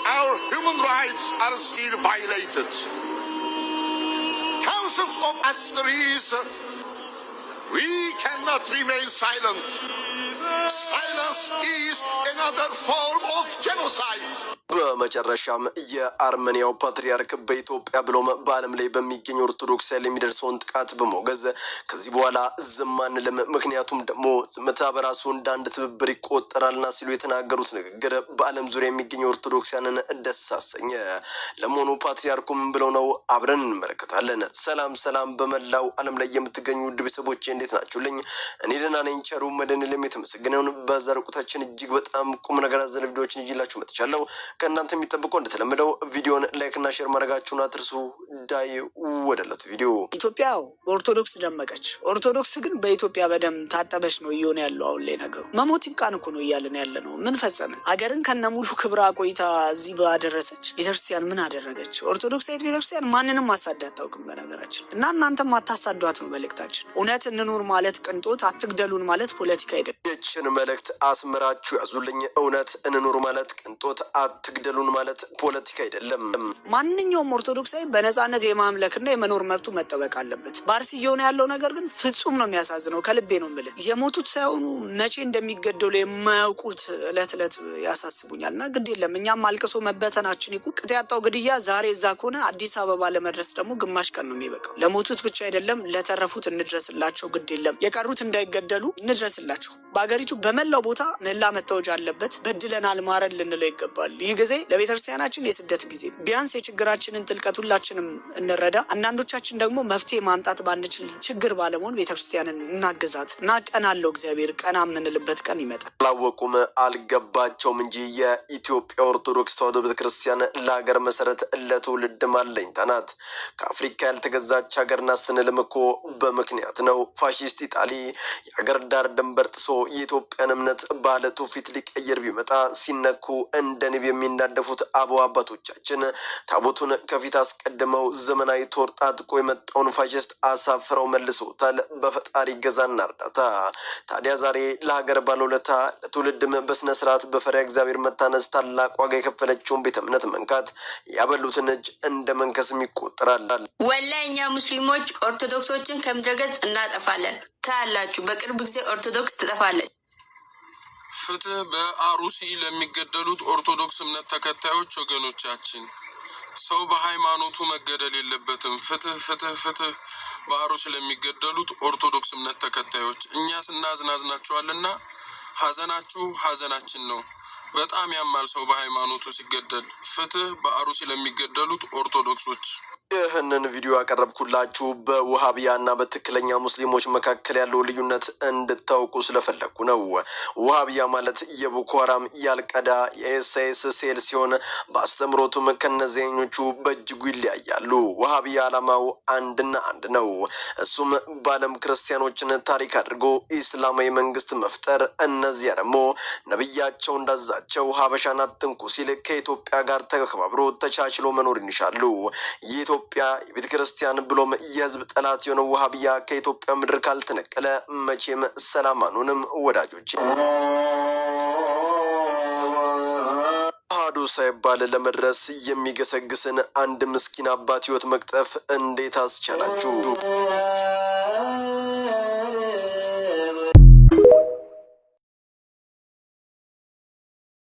Our human rights are still violated. Thousands of Asteris, we cannot remain silent. Silence is another form of genocide. በመጨረሻም የአርመኒያው ፓትርያርክ በኢትዮጵያ ብሎም በዓለም ላይ በሚገኙ ኦርቶዶክስ ላይ የሚደርሰውን ጥቃት በማውገዝ ከዚህ በኋላ ዝም አንልም፣ ምክንያቱም ደግሞ ዝምታ በራሱ እንደ አንድ ትብብር ይቆጠራልና ሲሉ የተናገሩት ንግግር በዓለም ዙሪያ የሚገኙ ኦርቶዶክሲያንን ደስ አሰኘ። ለመሆኑ ፓትርያርኩ ምን ብለው ነው? አብረን እንመለከታለን። ሰላም ሰላም፣ በመላው ዓለም ላይ የምትገኙ ውድ ቤተሰቦቼ፣ እንዴት ናችሁልኝ? እኔ ደህና ነኝ። ቸሩ መድኃኔዓለም የተመሰገነ ይሁን። በዛሬው ቆይታችን እጅግ በጣም ቁም ነገር አዘል ቪዲዮዎችን ይዤላችሁ መጥቻለሁ። ከእናንተ የሚጠበቀው እንደተለመደው ቪዲዮን like እና share ማድረጋችሁን አትርሱ። ዳይ ወደ ዕለቱ ቪዲዮ። ኢትዮጵያ በኦርቶዶክስ ደመቀች። ኦርቶዶክስ ግን በኢትዮጵያ በደም ታጠበች ነው እየሆነ ያለው አሁን ላይ ነገሩ። መሞት ይብቃን እኮ ነው እያለን ያለ ነው። ምን ፈጸምን? ሀገርን ከነሙሉ ክብራ ቆይታ እዚህ ባደረሰች ቤተክርስቲያን ምን አደረገች? ኦርቶዶክሳዊት ቤተክርስቲያን ማንንም አሳዳ አታውቅም በነገራችን፣ እና እናንተም አታሳዷት ነው መልእክታችን። እውነት እንኑር ማለት ቅንጦት፣ አትግደሉን ማለት ፖለቲካ አይደለም። ይችን መልእክት አስምራችሁ ያዙልኝ። እውነት እንኑር ማለት ቅንጦት፣ አትግደሉን ማለት ፖለቲካ አይደለም። ማንኛውም ኦርቶዶክሳዊ በነፃነት የማምለክና የመኖር መብቱ መጠበቅ አለበት። በአርሲ እየሆነ ያለው ነገር ግን ፍጹም ነው የሚያሳዝነው። ከልቤ ነው የምልህ። የሞቱት ሳይሆኑ መቼ እንደሚገደሉ የማያውቁት እለት እለት ያሳስቡኛል። እና ግድ የለም፣ እኛም አልቅሶ መበተናችን ይቁም። ቅጥ ያጣው ግድያ ዛሬ እዛ ከሆነ አዲስ አበባ ለመድረስ ደግሞ ግማሽ ቀን ነው የሚበቃው። ለሞቱት ብቻ አይደለም፣ ለተረፉት እንድረስላቸው። ግድ የለም፣ የቀሩት እንዳይገደሉ እንድረስላቸው። በሀገሪቱ በመላው ቦታ ምህላ መታወጅ አለበት። በድለናል ማረን ልንለው ይገባል። ይህ ጊዜ ለቤተክርስቲያናችን የስደት ጊዜ፣ ቢያንስ የችግራችንን ጥልቀት ሁላችንም እንረዳ። አንዳንዶቻችን ደግሞ መፍትሄ ማምጣት ባንችል ችግር ባለመሆን ቤተክርስቲያንን እናግዛት እና ቀን አለው እግዚአብሔር፣ ቀና የምንልበት ቀን ይመጣል። አላወቁም፣ አልገባቸውም እንጂ የኢትዮጵያ ኦርቶዶክስ ተዋሕዶ ቤተክርስቲያን ለሀገር መሰረት፣ ለትውልድ አለኝታ ናት። ከአፍሪካ ያልተገዛች ሀገር ናት ስንልም እኮ በምክንያት ነው። ፋሺስት ኢጣሊ የሀገር ዳር ድንበር ጥሶ የኢትዮጵያን እምነት፣ ባህል፣ ትውፊት ሊቀይር ቢመጣ ሲነኩ እንደ ንብ የሚናደፉት አበው አባቶቻችን ታቦቱን ከፊት አስቀድመው ዘመናዊ ጦር ታጥቆ የመጣውን ፋሺስት አሳፍረው መልሰውታል በፈጣሪ እገዛና እርዳታ። ታዲያ ዛሬ ለሀገር ባለውለታ፣ ለትውልድም በስነ ስርዓት በፈሪሃ እግዚአብሔር መታነጽ ታላቅ ዋጋ የከፈለችውን ቤተ እምነት መንካት ያበሉትን እጅ እንደ መንከስም ይቆጠራል። ወላሂ እኛ ሙስሊሞች ኦርቶዶክሶችን ከምድረ ገጽ እናጠፋለን። ታያላችሁ፣ በቅርብ ጊዜ ኦርቶዶክስ ትጠፋለች። ፍትህ በአሩሲ ለሚገደሉት ኦርቶዶክስ እምነት ተከታዮች ወገኖቻችን። ሰው በሃይማኖቱ መገደል የለበትም። ፍትህ፣ ፍትህ፣ ፍትህ በአሩሲ ለሚገደሉት ኦርቶዶክስ እምነት ተከታዮች። እኛ ስናዝን አዝናችኋልና ሀዘናችሁ ሀዘናችን ነው። በጣም ያማል ሰው በሃይማኖቱ ሲገደል። ፍትህ በአሩሲ ለሚገደሉት ኦርቶዶክሶች። ይህንን ቪዲዮ ያቀረብኩላችሁ በውሃቢያና በትክክለኛ ሙስሊሞች መካከል ያለው ልዩነት እንድታውቁ ስለፈለግኩ ነው። ውሃቢያ ማለት የቦኮ ሀራም፣ የአልቃይዳ፣ የአይኤስአይኤስ ሴል ሲሆን በአስተምሮቱም ከነዚያኞቹ በእጅጉ ይለያያሉ። ውሃቢያ ዓላማው አንድና አንድ ነው። እሱም በዓለም ክርስቲያኖችን ታሪክ አድርጎ ኢስላማዊ መንግስት መፍጠር። እነዚያ ደግሞ ነቢያቸው እንዳዛቸው ሀበሻን አትንኩ ሲል ከኢትዮጵያ ጋር ተከባብሮ ተቻችሎ መኖር ይሻሉ። የኢትዮጵያ የቤተ ክርስቲያን ብሎም የሕዝብ ጠላት የሆነው ውሃብያ ከኢትዮጵያ ምድር ካልተነቀለ መቼም ሰላም አንሆንም ወዳጆች። አሃዱ ሳይባል ለመድረስ የሚገሰግስን አንድ ምስኪን አባት ሕይወት መቅጠፍ እንዴት አስቻላችሁ?